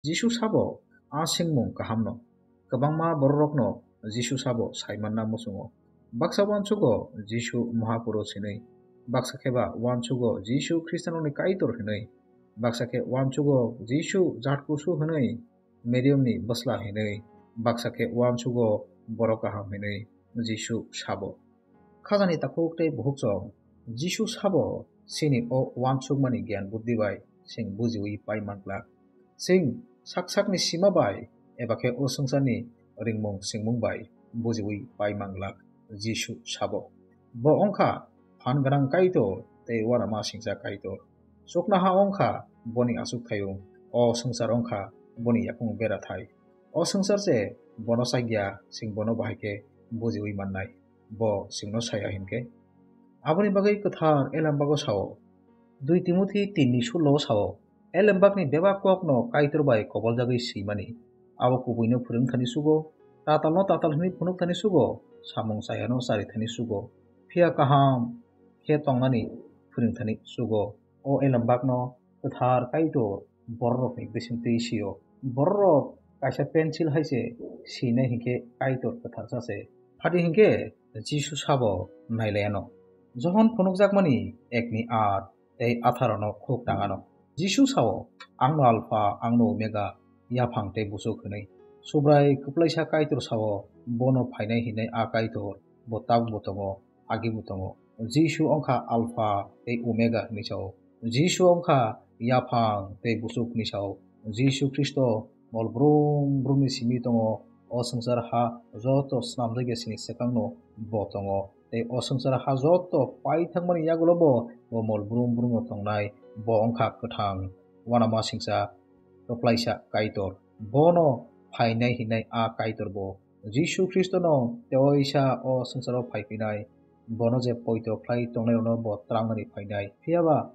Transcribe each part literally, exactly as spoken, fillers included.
Jisu sabo a sengmung kahamno. Kwbangma bororokno Jisu sabo saimanna muchungo. Baksa uansugo Jisu Mahapurush hinwi, baksa khe ba uansugo Jisu Khristanoni Kaitor hinwi, baksa khe uansugo Jisu jat kusu hinwi, Mariamni bwsla hinwi, baksa khe uansugo borok kaham hinwi Jisu sabo. Khajani takhuk tei bukhukchong Jisu sabo chini o uansukmani giyan buddhi bai chwng bujiwi pai man glak. Chwng sak sakni sima bai eba khe o swngcharni ringmung swngmung bai bujiwi pai man glak. Jisu sabo. Bo wngkha phan gwnang Kaitor tei uanama singcha Kaitor. Chuknoha wngkha boni achukthayung, o swngchar wngkha boni yakung berathai. O swngchar se bono chakya, chwng bono bahai khe bujiwi mannai. Bo chwngno saya hinkhe. Aboni bagwi kwthar Elembago sao, dui Timothi tin ni sullo o sao, Elembakni bebak kokno Kaitor bai koboljagwi swimani. Abo kubuino phwrwng thani sugo, tatalno tatal hwnwi phunuk thani sugo, samung chayano chari thani sugo, phiya kaham khe tongnani phwrwng thani sugo. O Elembakno kwthar Kaitor bororokni bisingtwi sio. Bororok kaisa pencil hai se sinai hinkhe Kaitor kwtharsa se. Phadi hinkhe Jisu sabo nailaiano. Johon phunukjakmani ekni at tei atharono khuk tangano. Jisu sao, "Angno Alpha, angno Omega, yaphang tei buchuk," hwnwi. Subrai kwplaisa Kaitor sao, bono phainai hinai a Kaitor, bo tabukbo tongo, agibo tongo. Jisu wngkha Alpha tei Omega hinwi sao. Jisu wngkha yaphang tei buchuk hinwi sao. Jisu Khristo mol brum brumni simi tongo. O swngchar ha joto snamjakya sini swkangno bo tongo. Tei o swngchar ha joto paithakmani yagulo bo, bo mol brum brumno tongnai. Bo wngkha kwthang, uanama singcha, kwplaisa Kaitor. Bono phainai hinai a Kaitor bo. Jisu Khristono teoisa o swngcharo phaiphinai, bono je poito khlai tongnairokno bo trangnani phainai. Phiyaba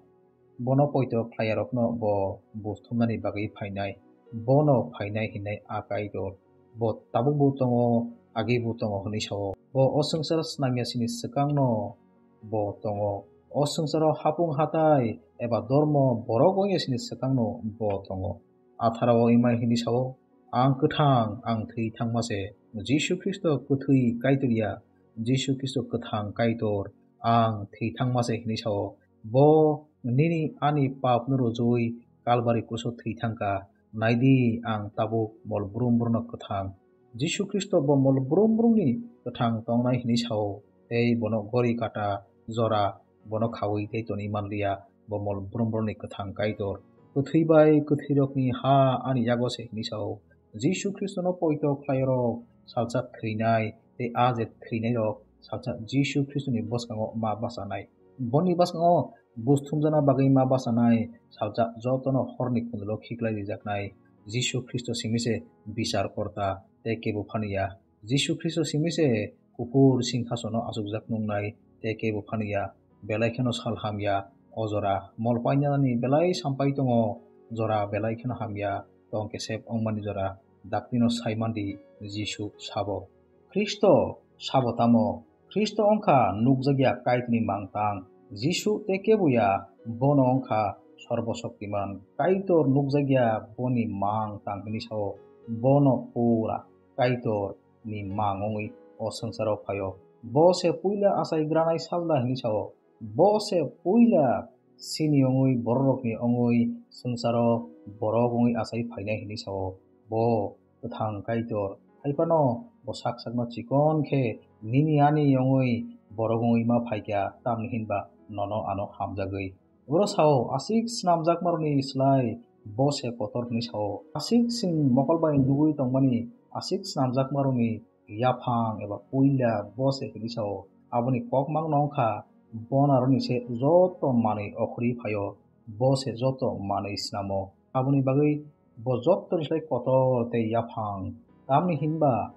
bono poito khlaiyarokno bo buthumnani bagwi phainai. Bono phainai hinai a Kaitor. Bo tabukbo tongo, agibo tongo hwnwi sao. Bo o swngchar snamya sini swkangno bo tongo. O swngcharo hapung hatai eba dormo borok wngya sini swkangno bo tongo. Atharao wngmai hwnwi sao, "Ang kwthang, ang thwi thangma se." Jisu Khristo kwthwi Kaitor ya, Jisu Khristo kwthang Kaitor, "Ang thwi thangma se," hwnwi sao. Bo nini ani papno rwjui Kalbari kuso thwi thangkha. Naidi, ang tabuk mol brum brumno kwthang. Jisu Khristo bo mol brum brumni kwthang tongnai hwnwi sao, tei bono gori kata jora bono khaui tei toni manliya, bo mol brum brumni kwthang Kaitor. Kwthwi bai kwthwirokni ha ani yago se hwnwi sao. Jisu Khristono poito khlairok salsa thwinai tei a je thwinairok salsa Jisu Khristoni bwskango ma bachanai. Boni bwskango buj thumjana bagwi ma bachanai salsa jotono horni kundulo khiklai rijaknai. Jisu Khristo simi se bichar korta tei kebo phani ya. Jisu Khristo simi se kuphur singhasono achukjak nungnai tei kebo phani ya. Belai kheno sal hamya o jora. Mol painani belai sampai tongo, jora belai kheno hamya. Tong kesep wngmani jora. Daktino saimandi, Jisu sabo. Khristo sabo tamo? Khristo wngkha nukjakya Kaitorni mangtang. Jisu tei kebo ya, bono wngkha Sorbo Shoktiman. Kaitor nukjakya boni mangtang hwnwi sao. Bono pura Kaitor ni mang wngwi o swngcharo phaio. Bo se puila achai granai sajla hwnwi sao. Bo se puila sini wngwi bororokni wngwi swngcharo borok wngwi achai phainai hwnwi sao. Bo kwthang Kaitor. Haiphano bo sak sakno chikon khe nini ani wngwi borok wngwi ma phaikha, tamni hinba nono ano hamjagwi. Oro sao, aswk snamjakmarokni slai bo se kotor hwnwi sao. Aswk chwng mokol bai nugwi tongmani, aswk snamjakmarokni yaphang eba puila bo se hwnwi sao. Aboni kok mangno wngkha, bonaroni se joto manwi okhorwi phaio, bo se joto manwi snamo. Aboni bagwi bo jotoni slai kotor tei yaphang. Tamni hinba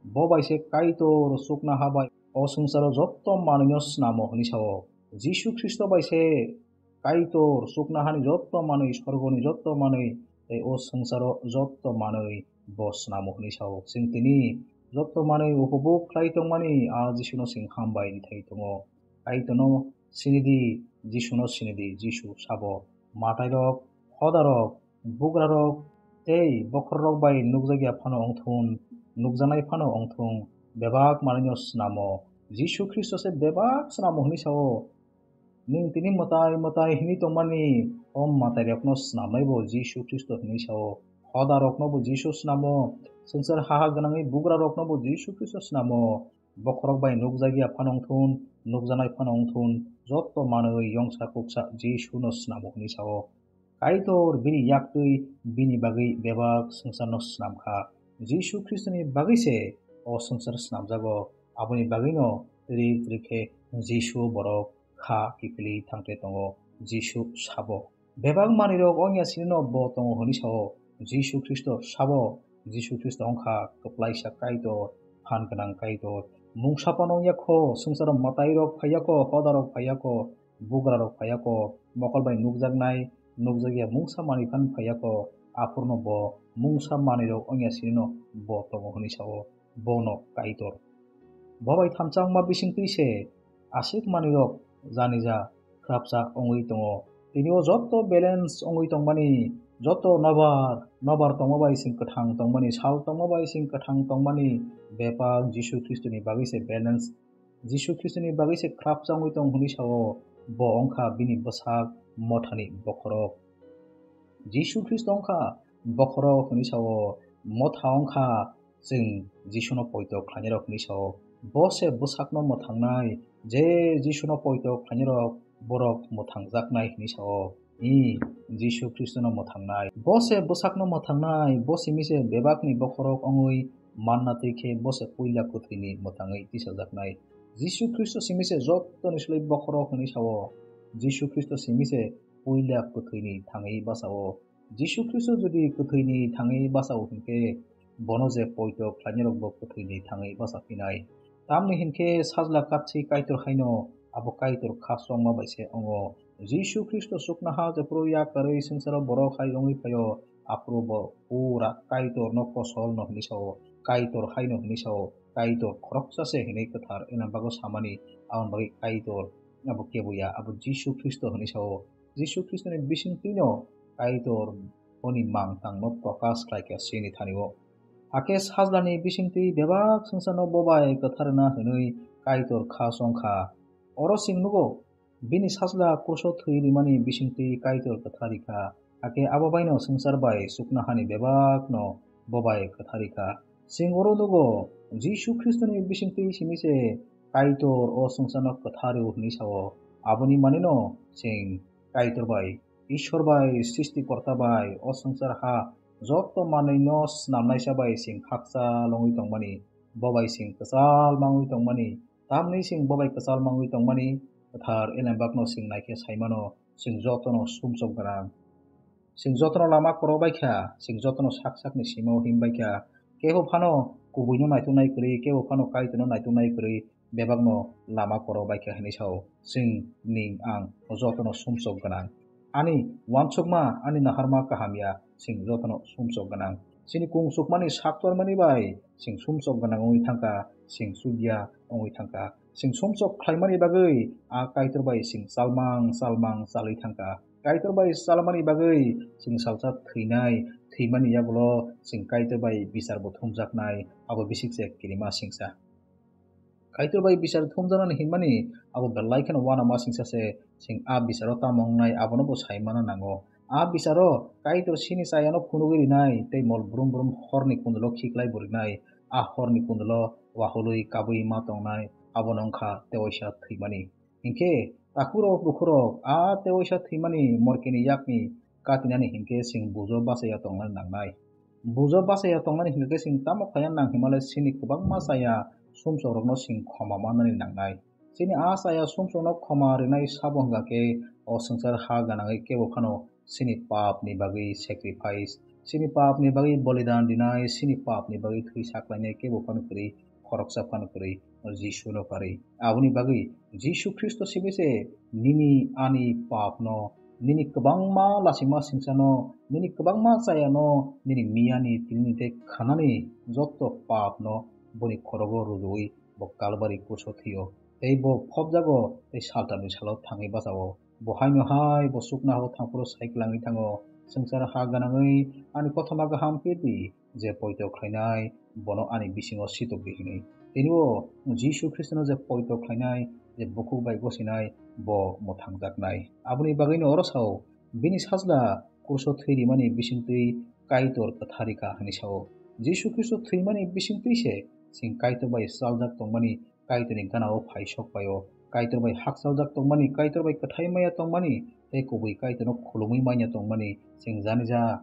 bo bai se Kaitor chuknoha bai o swngcharo joto manwino snamo hwnwi sao. Jisu Khristo bai se Kaitor, chuknohani jotto manwi, sorgoni jotto manwi, tei o swngcharo jotto manwi bo snamo hwnwi sao. Chwng tini jotto manwi upobhog khlai tongmani a Jisuno chwng hambai wngthai tongo. Kaitorno sinidi, Jisuno sinidi, Jisu sabo. Matairok, hodarok, bugrarok, Tei bokhorok bai nukjakya phano wngthun, nukjaknai phano wngthung, bebak manwino snamo. Jisu Khristo se bebak snamo hwnwi sao. Nwng tini mwtai mwtai hwnwi tongmani o mwtairokno snamnaibo Jisu Khristo hwnwi sao. Hodaroknobo Jisu snamo, swngchar ha ha gwnangwi bugraroknobo Jisu Khristo snamo. Bokhorok bai nukjakya phano wngthun, nukjaknai phano wngthun, jotto manwi yongsa kuksa Jisuno snamo hwnwi sao. Kaitor bini yaktwi bini bagwi bebak swngcharno snam kha. Jisu Khristoni bagwi se o swngchar snamjago. Aboni bagwino trik trik khe Jisu borok kha kiphilwi thangte tongo. Jisu sabo, bebak manwirok wngya sinino bo tongo hwnwi sao. Jisu Khristo sabo, Jisu Khristo wngkha kwplaisa Kaitor, phan gwnang Kaitor. Mungsa phano wngya kho, swngcharo mwtairok phaiya kho, hodarok phaiya kho, bugrarok phaiya kho, mokol bai nukjaknai, nukjakya mungsa manwi phano phaiya kho, aphurno bo mungsa manwirok wngya sinino bo tongo hwnwi sao, bono Kaitor. Bo bai thamsa wngma bisingtwi se aswk manwirok janija khrapsa wngwi tongo. Tini o jotto balance wngwi tongmani, jotto nobar, nobar tongma bai sing kwthang tongmani, sal tongma bai sing kwthang tongmani bebak Jisu Khristoni bagwi se balance, Jisu Khristoni bagwi se khrapsa wngwi tong hwnwi sao, bo wngkha bini bwsak mothani bokhorok. Jisu Khristo wngkha bokhorok hwnwi sao, motha wngkha chwng Jisuno poito khlainairok hwnwi sao. Bo se bwsakno mwthangnai, je Jisuno poito khlainairok borok mwthangjaknai hwnwi sao. I, Jisu Khristono mwthangnai. Bo se bwsakno mwthangnai, bo simi se bebakni bokhorok wngwi manna twi khe bo se puila kwthwini mwthangwi tisajaknai. Jisu Khristo simi se jottoni slai bokhorok hwnwi sao. Jisu Khristo simi se puila kwthwini thangwi bachao. Jisu Khristo jodi kwthwini thangwi bachao hinkhe, bono je poito khlainairokbo kwthwini thangwi bachaphinai. Tamni hinkhe sajla katswi Kaitor haino abo Kaitor kha chongma bai se wngo. Jisu Khristo chuknoha jephru yakarwi swngcharo borok hai wngwi phaio, aphuru bo pura Kaitorno kosolno hwnwi sao, Kaitor haino hwnwi sao, Kaitor khoroksa se hwnwi kwthar Elembakgo samani, aboni bagwi Kaitor abo kebo ya, abo Jisu Khristo hwnwi sao. Jisu Khristoni bisingtwino Kaitor boni mangtangno prokash khlaikha chini thani-o. Hakhe sajlani bisingtwi bebak swngcharno bo bai kwtharna hwnwi Kaitor kha chongkha. Oro chwng nugo, bini sajla kruso thwi rimani bisingtwi Kaitor kwthar rikha. Hakhe abo baino swngchar bai chuknohani bebakno bo bai kwthar rikha. Chwng oro nugo, Jisu Khristoni bisingtwi simi se Kaitor o swngcharno kwthar rw hwnwi sao. Aboni manwino chwng Kaitor bai, Ishwar bai, Srishtikorta bai, o swngchar ha joto manwino snamnaisa bai chwng hakchal wngwi tongmani, bo bai chwng kwchal mangwi tongmani, tamni chwng bo bai kwchal mangwi tongmani, kwthar Elembakno chwng naikhe saimano, chwng jotono sumsok gwnang. Chwng jotono lama kwrwi bai kha, chwng jotono sak sakni sima-o him bai kha. Kebo phano kubuino naituknai kwrwi, kebo phano Kaitorno naituknai kwrwi, bebakno lama kwrwi bai kha hwnwi sao. Chwng, nwng, ang jotono sumsok gwnang. Ani uansukma, ani naharma kaham ya, chwng jotono sumsok gwnang. Chini kung sukmani sak tormani bai chwng sumsok gwnang wngwi thangkha, chwng chukya wngwi thangkha. Chwng sumsok khlaimani bagwi a Kaitor bai chwng chalmang chalmang chalwi thangkha. Kaitor bai chalmani bagwi chwng salsa thwinai, thwimani yagulo chwng Kaitor bai bichar bo thumjaknai, abo bisik se kirima singsa. Kaitor bai bichar thumjaknani hinmani abo belai kheno uanama singsa se, chwng a bicharo tamo wngnai abono bo sai mana nango. A bicharo Kaitor chini chayano phunugwi rinai tei mol brum brum horni kundulo khiklai bo rinai, a horni kundulo wahului kabui ma tongnai, abono wngkha tewaisa thwimani. Hinkhe takhurok bukhurok a tewaisa thwimani morkini yakni katinani hinkhe chwng bujo bachaya tongnani nangnai. Bujo bachaya tongnani hinkhe chwng tamo khaiya nang hinmale chini kwbangma chaya sumsokrokno chwng khoma mannani nangnai. Chini a chaya sumsokno khoma rinai sabo hwnkha khe o swngchar ha gwnangwi kebo phano chini papni bagwi sacrifice, chini papni bagwi bolidan rinai, chini papni bagwi thwi saklainai kebo phano kwrwi, khoroksa phano kwrwi, Jisuno karwi. Aboni bagwi Jisu Khristo simi se nini ani papno, nini kwbangma lachima singchano, nini kwbangma chayano, nini miyani, tinini tei khanani joto papno boni khorogo rujuwi bo Kalbari kruso thwio. Tei bo phobjago tei saltamni salo thangwi bachao. Bo haino hai bo chuknohao thangphuru sai kwlangwi thango. Swngchar ha gwnangwi ani kothoma kaham pir di, je poito khlainai bono ani bisingo sitokdi hwnwi. Tini o Jisu Khristono je poito khlainai, je bukhuk bai gosinai, bo mwthangjaknai. Aboni bagwino oro sao, bini sajla kurso thwi rimani bisingtwi Kaitor kwthar rikha hwnwi sao. Jisu Khristo thwimani bisingtwi se chwng Kaitor bai chaljak tongmani, Kaitorni gana-o phai sok pai-o. Kaitor bai hakchaljak tongmani, Kaitor bai kwthai maya tongmani, tei kubui Kaitorno khulumwi manya tongmani, chwng janija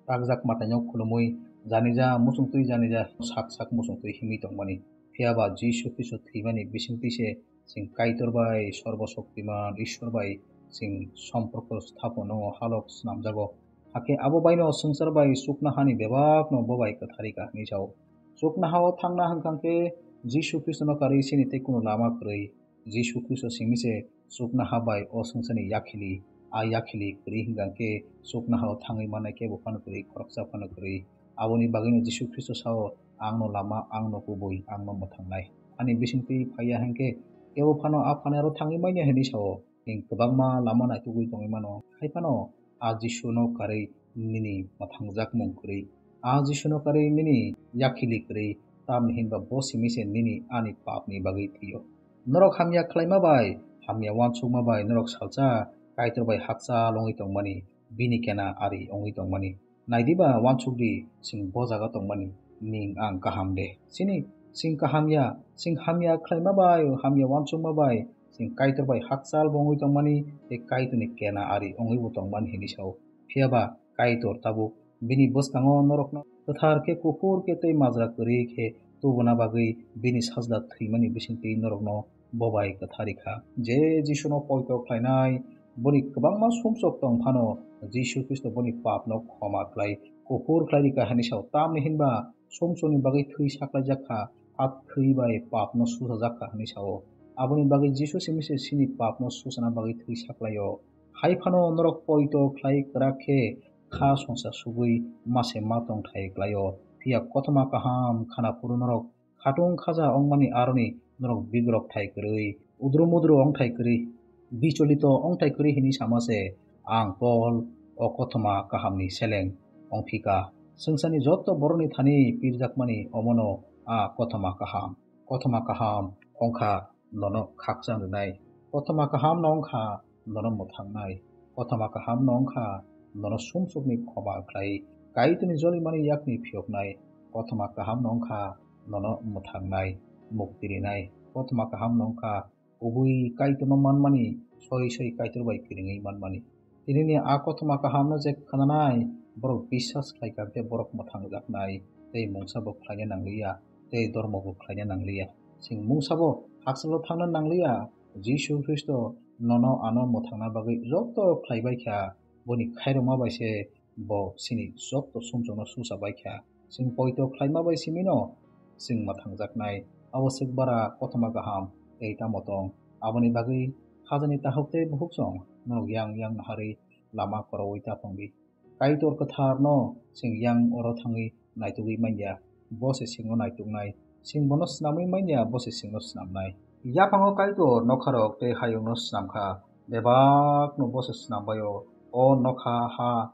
takjak mwtaino khulumwi, janija muchungtwi janija sak sak muchungtwi himwi tongmani. Phiya ba Jisu Khristo thwimani bisingtwi se chwng Kaitor bai Sorbo Shoktiman Ishwar bai chwng somporko sthapono halok swnamjago. Hakhe abo baino swngchar bai chuknohani bebakno bo bai kwthar rikha hwnwi sao. Chuknohao thangna hwnkha khe Jisu Khristono karwi chini tei kunu lama kwrwi. Jisu Khristo simi se chuknoha bai o swngcharni yakhili, a yakhili kwrwi hwnkha khe chuknohao thangwi mannai kebo phano kwrwi, khoroksa phano kwrwi. Aboni bagwino Jisu Khristo sao, "Angno lama, angno kubui, angno mwthangnai. Ani bisingtwi phaiya hwnkhe kebo phano a phanai aro thangwi manya," hwnwi sao. Chwng kwbangma lama naitugwi tongwi mano. Hai phano a Jisuno karwi nini mwthangjak mung kwrwi. A Jisuno karwi nini yakhili kwrwi, tamni hinba bo simi se nini ani papni bagwi thwio. Norok hamya khlaima bai, hamya uansukma bai norok salsa Kaitor bai hakchal wngwi tongmani, bini kena ari wngwi tongmani. Nai diba, uansuk di, chwng bo jaga tongmani, ning ang kaham de. Chini, chwng kaham ya, chwng hamya khlaima bai, hamya uansukma bai, chwng Kaitor bai hakchal bo wngwi tongmani, tei Kaitorni kena ari wngwi bo tongmani hwnwi sao. Phiya ba Kaitor tabuk bini bwskango norokno kwthar khe, kuphur khe tei majra kwrwi khe tubuna bagwi bini sajla thwimani bisingtwi norokno bo bai kwthar rikha. Je Jisuno poito khlainai, boni kwbangma sumsok tong phano, Jisu Khristo boni papno khoma khlai, kuphur khlai rikha hwnwi sao. Tamni hinba sumsokni bagwi thwi saklaijak kha, a thwi bai papno suchajak kha hwnwi sao. Aboni bagwi Jisu simi se chini papno suchana bagwi thwi saklaio. Hai phano norok poito khlai kwrak khe kha songsa sugwi mase ma tongthai klaio, phiya kothoma kaham khana phuru norok khatung khaja wngmani aroni norok bigrok thai kwrwi, udru mudru wngthai kwrwi, bicholito wngthai kwrwi hwnwi sama se, ang Pol, o kothoma kahamni seleng wngphika. Swngcharni joto borokni thani pirjakmani omono a kothoma kaham. Kothoma kaham wngkha nono khakchang rwnai. Kothoma kaham no wngkha nono mwthangnai. Kothoma kaham no wngkha nono sumsokni khoma khlai, Kaitorni jolimani yakni phiyoknai. Kothoma kaham no wngkha nono mwthangnai, mukti rinai. Kothoma kaham no wngkha kubui Kaitorno manmani, soi soi Kaitor bai kiringwi manmani. Tinini a kothoma kahamno je khnanai, borok biswas khlai kha khe borok mwthangjaknai, tei mungsa bo khlaina nangliya, tei dormo bo khlaina nangliya. Chwng mungsa bo hakchalo thangna nangliya, Jisu Khristo nono ano mwthangna bagwi joto khlai bai kha, boni khairokma bai se bo chini joto sumsokno susa bai kha. Chwng poito khlaima bai simino chwng mwthangjaknai. Abo swk bara kothoma kaham tei tamo tong. Aboni bagwi khajani tahuk tei buhuk chwng norok yang yang naharwi lama koroui ta pongdi. Kaitor kwtharno chwng yang oro thangwi naitugwi manya, bo se chwngno naituknai. Chwng bono snamwi manya, bo se chwngno snamnai. Yaphango Kaitor nokharok tei hayungno snamkha, bebakno bo se snambaio. O nokha ha,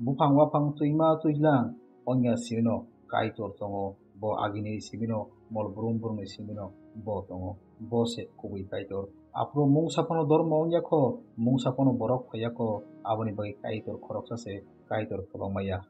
buphang waphang twima twijlang wngya simino Kaitor tongo, bo agini simino, mol brum brumni simino bo tongo. Bo se kubui Kaitor. Aphuru mungsa phano dormo wngya kho, mungsa phano borok phaiya kho, aboni bagwi Kaitor khoroksa se, Kaitor kwbangma ya.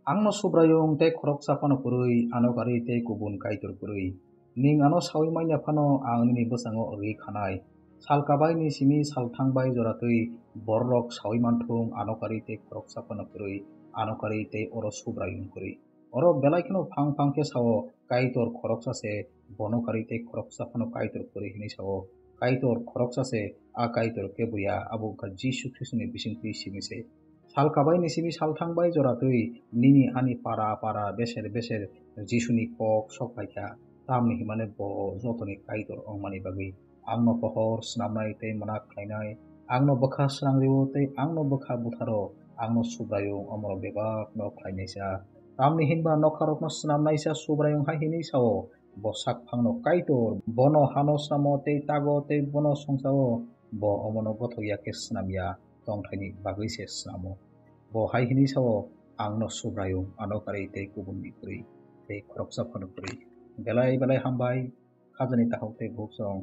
Angno Subraiyung tei khoroksa phano kwrwi, ano karwi tei kubun Kaitor kwrwi. Ning ano saui manya phano ang nini bwsango rwi khanai. Sal kabaini simi salthang bai jora twi bororok saui manthung, ano karwi tei khoroksa phano kwrwi, ano karwi tei oro Subraiyung kwrwi. Oro belai kheno phang phang khe sao, Kaitor khoroksa se, bono karwi tei khoroksa phano Kaitor kwrwi hwnwi sao. Kaitor khoroksa se, a Kaitor kebo ya, abo wngkha Jisu Khristoni bisingtwi simi se. Sal kabaini simi salthang bai jora twi nini ani para para beser beser Jisuni kok sok pai kha, tamni hwnmale bo jotoni Kaitor wngmani bagwi. Angno pohor snamnai tei mwnak khlainai, angno bwkha srangrio tei angno bwkha butharo, angno Subraiyung omorok bebakno khlainaisa. Tamni hinba nokharokno snamnaisa Subraiyung hai hwnwi sao, bo sakphangno Kaitor, bono hano snamo tei tago tei bono songchao, bo omono gothok ya khe snam ya, tongthaini bagwi se snamo. Bo hai hwnwi sa-o, "Ang'-no Subraiyung, ano karwi tei kubunni kwrwi, tei khoroksa phano kwrwi. Belai belai hambai, khajani takhuk tei bukhuk chwng,